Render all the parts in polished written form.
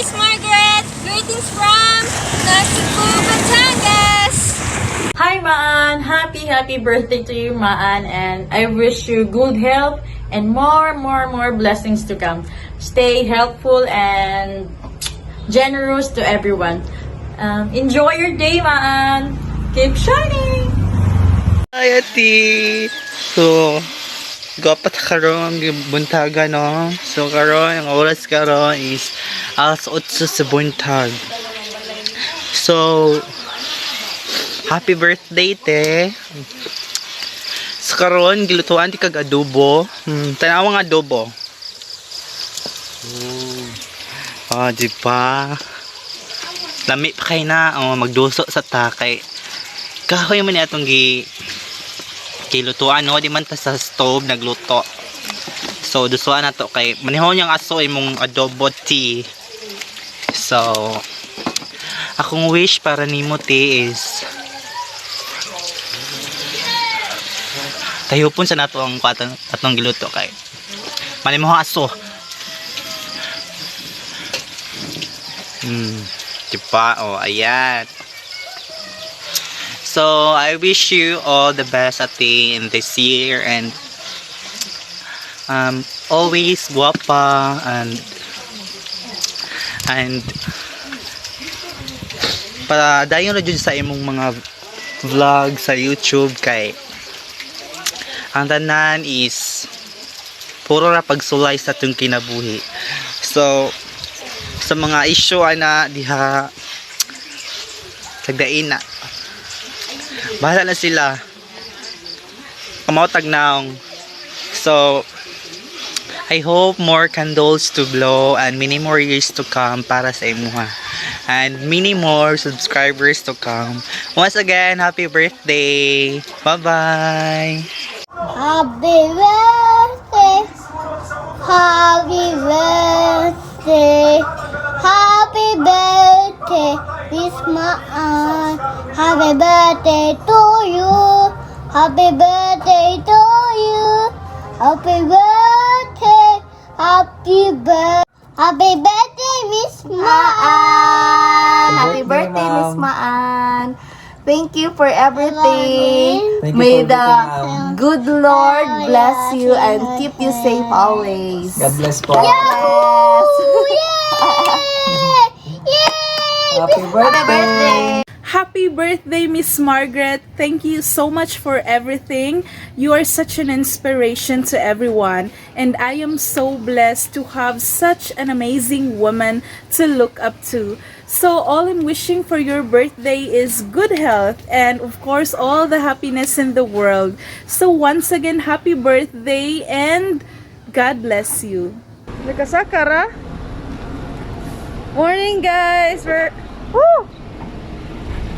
Miss Margaret! Greetings from Nasugbu, Batangas! Hi, Maan! Happy, happy birthday to you, Maan! And I wish you good health and more, more, more blessings to come. Stay helpful and generous to everyone. Enjoy your day, Maan! Keep shining! Hi, ati! So, gwapa ta karon buntaga, no? So, karon ang oras karon is alas 8 sa buntag. So, happy birthday, te! So, karon gilutuan ti kag adobo. Tanawa nga adobo. Ah, di ba? Lami pa kay na, oh, magduso sa takay. Kahoy man ni atong gi kilutuan, no, di man ta sa stove nagluto. So dusuan na to kay manihon yung aso imong adobo tea. So akong wish para nimo tea is tayupon sa nato ang kwatang atong giluto kay manimo aso. Diba? Oh, ayan. So, I wish you all the best, ate, in this year and always guwapa and padayon na jud sa imong mga vlog sa YouTube kay ang tanan is puro ra pagsulay sa atong kinabuhi. So, sa mga issue ana diha tagdain na. Bahala na sila. Kamaw tagnaong. So, I hope more candles to blow and many more years to come para sa imuha. And many more subscribers to come. Once again, happy birthday! Bye-bye! Happy birthday, happy birthday, happy birthday, Miss Maan. Happy birthday to you. Happy birthday to you. Happy birthday, happy birthday. Happy birthday, Miss Maan. Happy birthday, Miss Maan. Thank you for everything. Thank you May for the everything, ma'am. good Lord bless you and keep you safe always. God bless po. Yes. Yay! Yay! Happy birthday! Happy birthday, Miss Margaret. Thank you so much for everything. You are such an inspiration to everyone, and I am so blessed to have such an amazing woman to look up to. So, all I'm wishing for your birthday is good health and, of course, all the happiness in the world. So, once again, happy birthday and God bless you. Nakasakara. Morning, guys. We're Woo!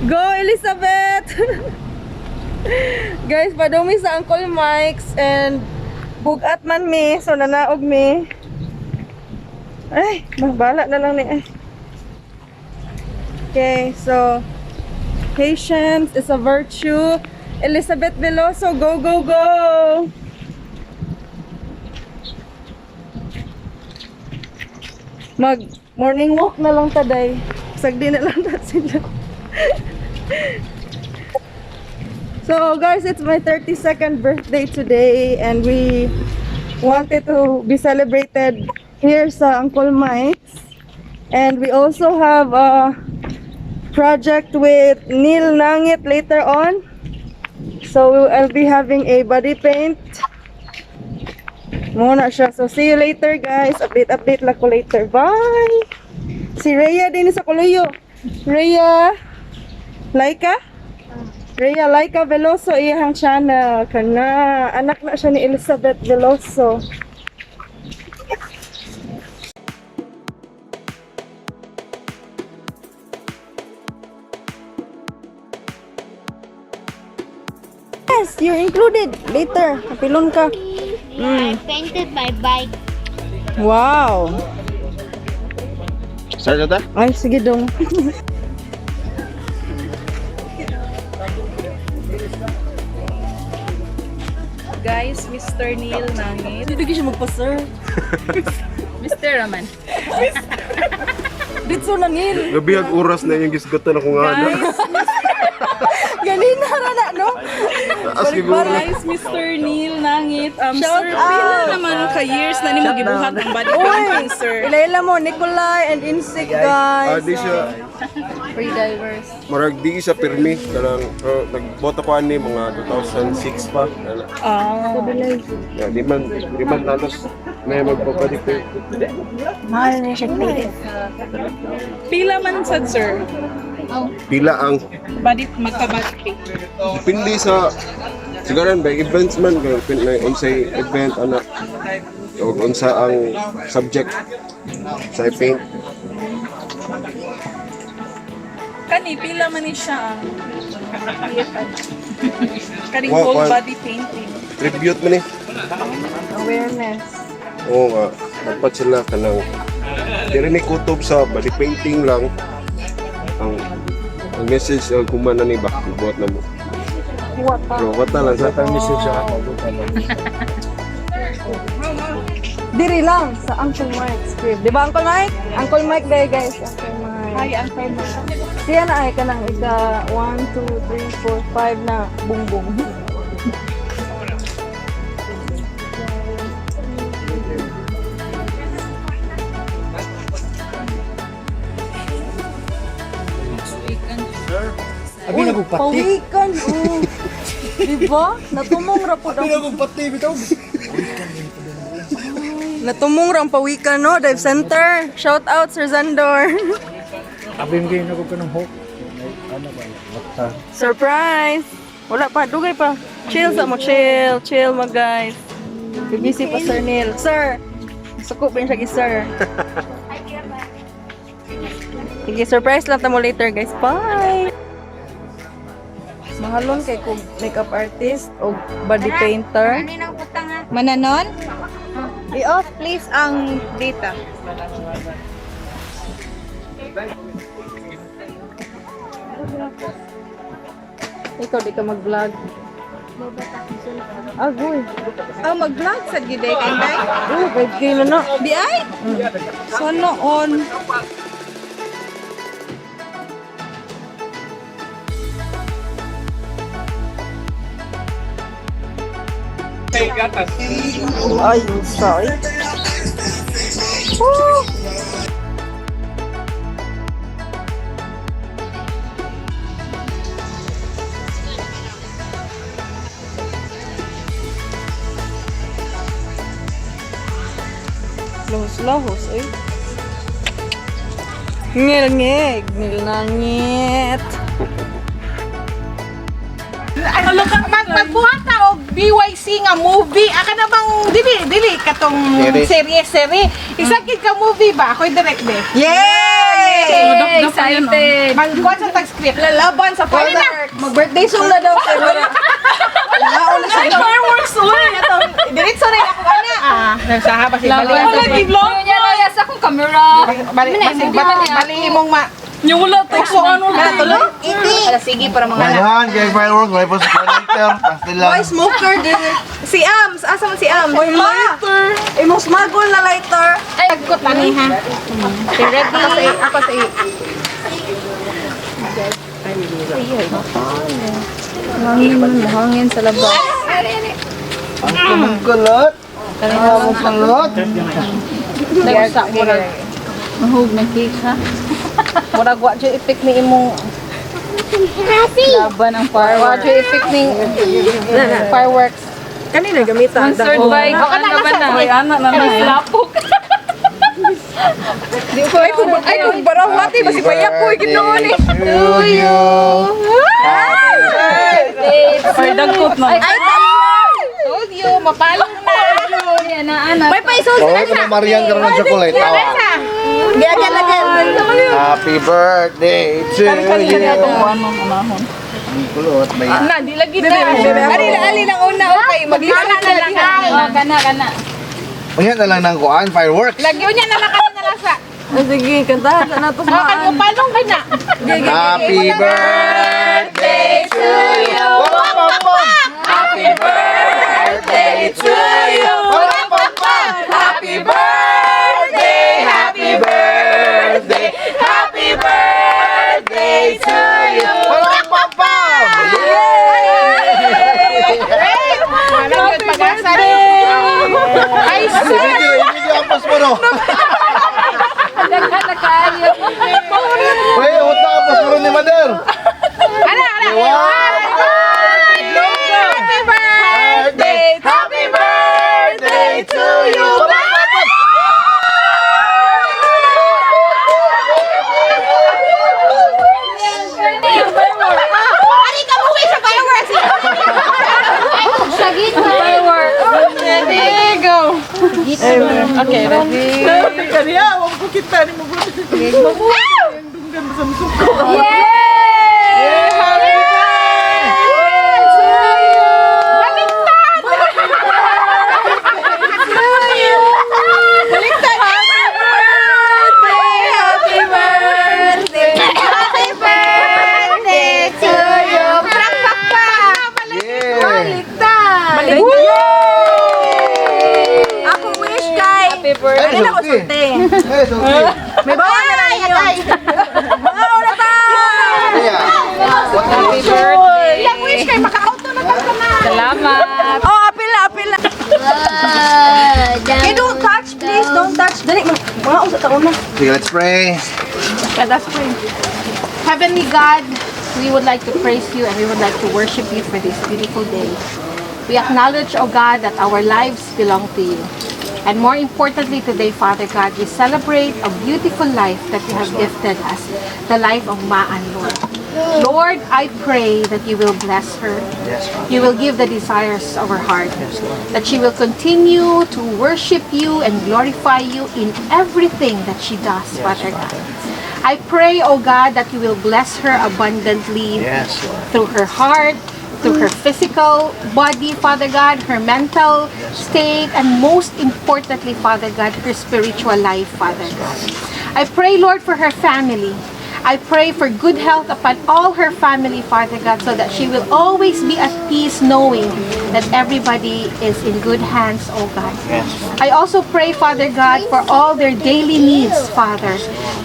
Go, Elizabeth! Guys, padumi sa Uncle Mike's and bugat man mi, so nanaog mi. Ay, mabala na lang ni. Ay. Okay, so patience is a virtue. Elizabeth Veloso, go, go, go! Mag morning walk na lang taday. Sagdi na lang ta sila. So guys, it's my 32nd birthday today and we wanted to be celebrated here sa Uncle Mike's. And we also have a project with Neil Nangit later on. So I'll be having a body paint. Muna siya. So see you later, guys. Update update lang ko later. Bye. Si Rhea din sa Kuluyo. Rhea Laika? Rhea Laika Veloso iyang channel kana anak na siya ni Elizabeth Veloso. Yes, you're included later. Kapilon ka. I painted my bike. Wow. Start na ta? Ay, sige dong. Guys, Mr. Neil Nangit. Hindi siya magpa-sir. Mr. Raman. Ditso na, Neil. Gabi ang oras na yung gisgatan ako nga na. Ganina ra na, no? Taas siguro. Guys, Mr. Neil Nangit. Shout Sir, pila out. naman ka years na nimo gibuhat ang body Uy, painting, sir? Ilayla mo, Nicolai and Insik, Ah, guys. di siya. Free divers. Marag di siya pirmi. Kanang, pero nagboto ko ani mga 2006 pa. Kana. Ah. Yeah, di man halos may magpabalik pa. Mahal na siya paid. Pila man sad, sir? Pila ang Body, magka-body painting. depende sa siguro by events man kay may unsay event ana o unsa ang subject sa paint. Kani, pila man ni siya ang kaning Wow, whole wow. body painting. Tribute man eh. Awareness. Oo nga, dapat sila kanang diri ni kutob sa body painting lang ang message ang kumana ni ba buhat na mo. Pero wata lang sa Message ako. Diri lang sa Uncle Mike's crib. Di ba, Uncle Mike? Uncle Mike day, guys. Uncle Mike. Hi, Uncle Mike. Siya na ay kanang ika 1, 2, 3, 4, 5 na bungbong. Abi na kong pati. Pawikan, oh. Di ba? Natumong ra po Abi na kong pati bitaw. Natumong ra ang pawikan, no? Dive Center. Shout out, Sir Zandor. Abi mo kayo na kong kanang hook. Ano ba? Basta. Surprise! Wala pa, dugay pa. Chill sa mo, chill. Chill mo, guys. Busy pa, Sir Neil. Sir! Suko pa yun siya, sir. Sige, surprise lang ta mo later, guys. Bye! Mahalon kay kung makeup artist o body painter. Mananon? I-off please ang data. Ikaw di ka mag-vlog. Agoy. Oh, mag-vlog sa gide kay Day. Oh, 5K na na. Di ay? So noon. Ay, sorry. Woo! Lahos-lahos, eh. Ngil-ngig, nilangit. Magbuhat na og BYC nga movie. Aka na bang dili dili katong serye serye. Isa gid ka movie ba? Ako'y direct be. Yay! Excited! Magkuha sa tag script. Lalaban sa firework. Mag-birthday song na daw. Kay wala. Wala Ay, fireworks uy! Diretso rin ako ana. Ah, nagsaha pa si bali. Wala, gi-vlog. Niya sa akong camera. Bali bali bali imong ma. Nya wala text man Kana tuloy. Ala sige para mga anak. Daghan kay fireworks, may pa sa lighter, pastil lang. Why smoker din? Si Ams! Asa man si Ams? Oy, lighter. Imong smuggle na lighter. Tagkot ani ha. Ready? Ako sa ako sa Hangin man, hangin sa labas. Ang kulot. Ang kulot. Nagsa murag Mahug na cake ha. murag wa jud effect ni imong Laban ang wa fireworks. jud effect ning fireworks. Kanina gamitan. Sponsored by Laban na. Ay, ana na na. Lapok. Ay, kung, ay, kung barawati, basi paya po, ginoo ni. To you. Ay, dagkot na. Ay, told you, mapalong na. Ana, ana. May paisos Oh, ito na Marian karon ng chocolate. Tawa. Again, again. Happy birthday to you. Ang kulot may Na, di lagi na. Ali, ali lang una. Okay, maglisa na lang. Oh, kana, kana. Unya na lang ng kuan fireworks. Lagyo niya na lang kanina lang sa. Ah, sige, kantahan sa nato Oh, kan maan. mapalong ka na. Happy birthday to you. Happy birthday to you. Happy birthday, happy birthday. Paskuro. Daghan na kaayo. Uy, uta ka paskuro ni Mader. Ala, ala. Happy birthday! Happy birthday to you! Ari ka mo sa fireworks. Sa gitna. Fireworks. Ready, go! Okay, ready? Kaniya, wag ko kita ni mo. Yay! Happy Baliktad! Baliktad! Happy birthday! Happy birthday to you. Pakpak pa. Yeah. Baliktad! Ako wish kay Happy birthday. Dili na ko sulti. Eh, sulti. May bawa na lang ninyo. Mga una ta! Kaya, Happy birthday. Yung wish kay maka-auto na tang tanan. Salamat. Oh, apil na, apil na. Okay, don't touch, please. Don't touch. Dali, mga usa ta una. Sige, let's pray. Let us pray. Heavenly God, we would like to praise you and we would like to worship you for this beautiful day. We acknowledge, O God, that our lives belong to you. And more importantly today, Father God, we celebrate a beautiful life that you have gifted us, the life of Maan, Lord. Lord, I pray that you will bless her. Yes, Father. You will give the desires of her heart. Yes, Lord. That she will continue to worship you and glorify you in everything that she does, Yes, Father God. Father. I pray, O God, that you will bless her abundantly Yes, Lord. through her heart, through her physical body, Father God, her mental state, and most importantly, Father God, her spiritual life, Father God. I pray, Lord, for her family. I pray for good health upon all her family, Father God, so that she will always be at peace knowing that everybody is in good hands, O God. Yes, I also pray, Father God, for all their daily needs, Father.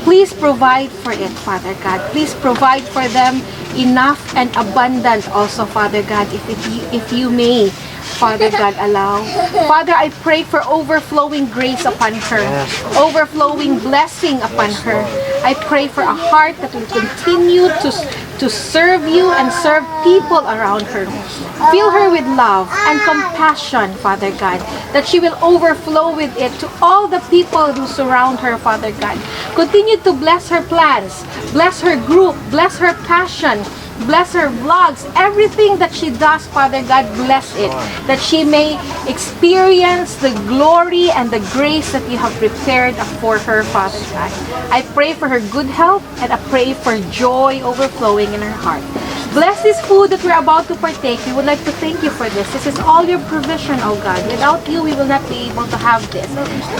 Please provide for it, Father God. Please provide for them enough and abundant also, Father God, if you may. Father God, allow. Father, I pray for overflowing grace upon her, overflowing blessing upon her. I pray for a heart that will continue to serve you and serve people around her. Fill her with love and compassion, Father God, that she will overflow with it to all the people who surround her, Father God. Continue to bless her plans, bless her group, bless her passion, bless her vlogs, everything that she does, Father God, bless it. That she may experience the glory and the grace that you have prepared for her, Father God. I pray for her good health and I pray for joy overflowing in her heart. Bless this food that we're about to partake. We would like to thank you for this. This is all your provision, oh God. Without you, we will not be able to have this.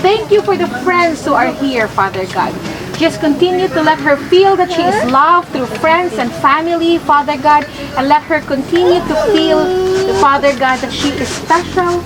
Thank you for the friends who are here, Father God. Just continue to let her feel that she is loved through friends and family, Father God, and let her continue to feel, Father God, that she is special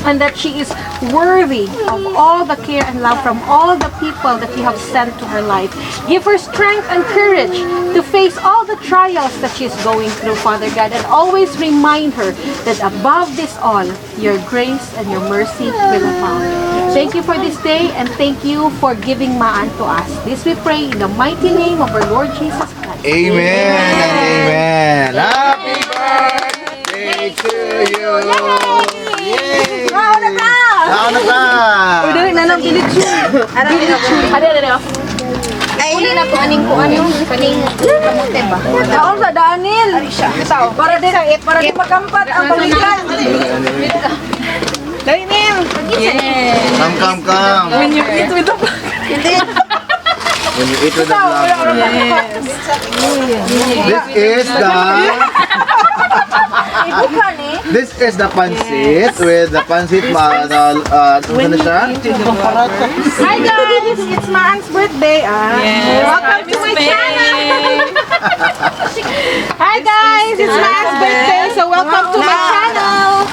and that she is worthy of all the care and love from all the people that you have sent to her life. Give her strength and courage to face all the trials that she is going through, Father God, and always remind her that above this all, your grace and your mercy will abound. Thank you for this day and thank you for giving Maan to us. This we pray in the mighty name of our Lord Jesus Christ. Amen and amen. Happy birthday to you. Yay! Mauna ta! Nauna ta! Uy, dali na lang bilitsyon. Ade, ade, ade. Uli na po aning kuan yung kaning kamote ba? Kaon sa Daniel. Para di makampat ang pawikan. Dali, Nim. Come, come, come. When you eat with the When you eat with the vlogger. This is the Ibuka ni. This is the pancit with the pancit ma the ano na siya? Hi guys! It's Maan's birthday. Ah. Yes. Welcome to my channel! Hi guys! It's Maan's birthday, so welcome to my channel!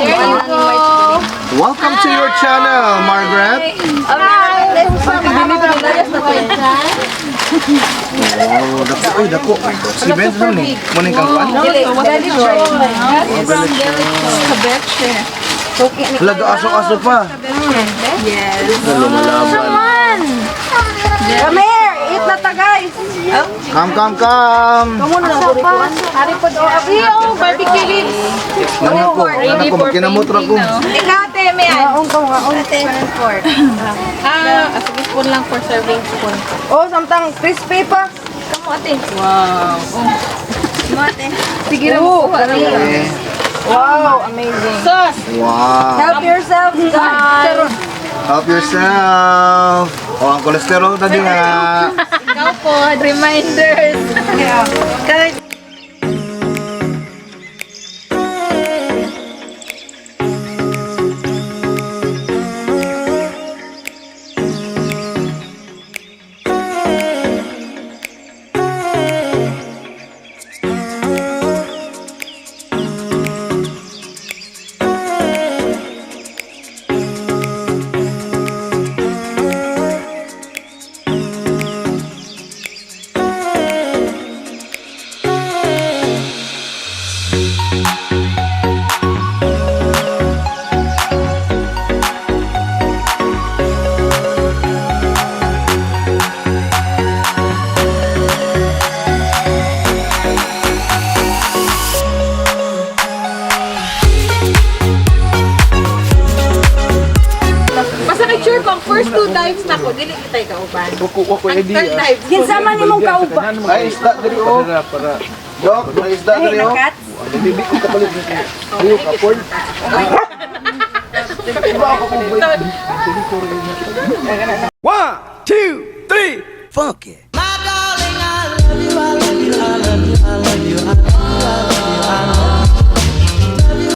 There you go! Welcome to your channel, Margaret. Oh, dako, uy, dako. Si Ben sa ni. Mo ning kang kuan? Dili, Hala, aso-aso pa. Yes. Lumalaban. Come here! Eat na ta, guys! Come, come, come. Kamu na lang kurikuan. Ari po do, abi, oh, barbecue ribs. Nana ko, nana ko, magkinamot ra ko. Ikaw, te, Mian. Ngaon ka, ngaon. Ah, sige, spoon lang for serving spoon. Oh, samtang crispy pa. Kamu, ate. Wow. Sige ra Oh, mo. Okay. Wow, amazing. Sauce. Wow. Help yourself, guys. Help yourself. Oh, ang kolesterol tadi nga. Ikaw po, reminders. Guys, Basta nag-sure ko, ang first two times na ko, dili kita'y kauban. Ang third time. Kinsa man imong kauban? Ay, isda diri oh. Dok, may isda diri oh. One, two, three, funk it.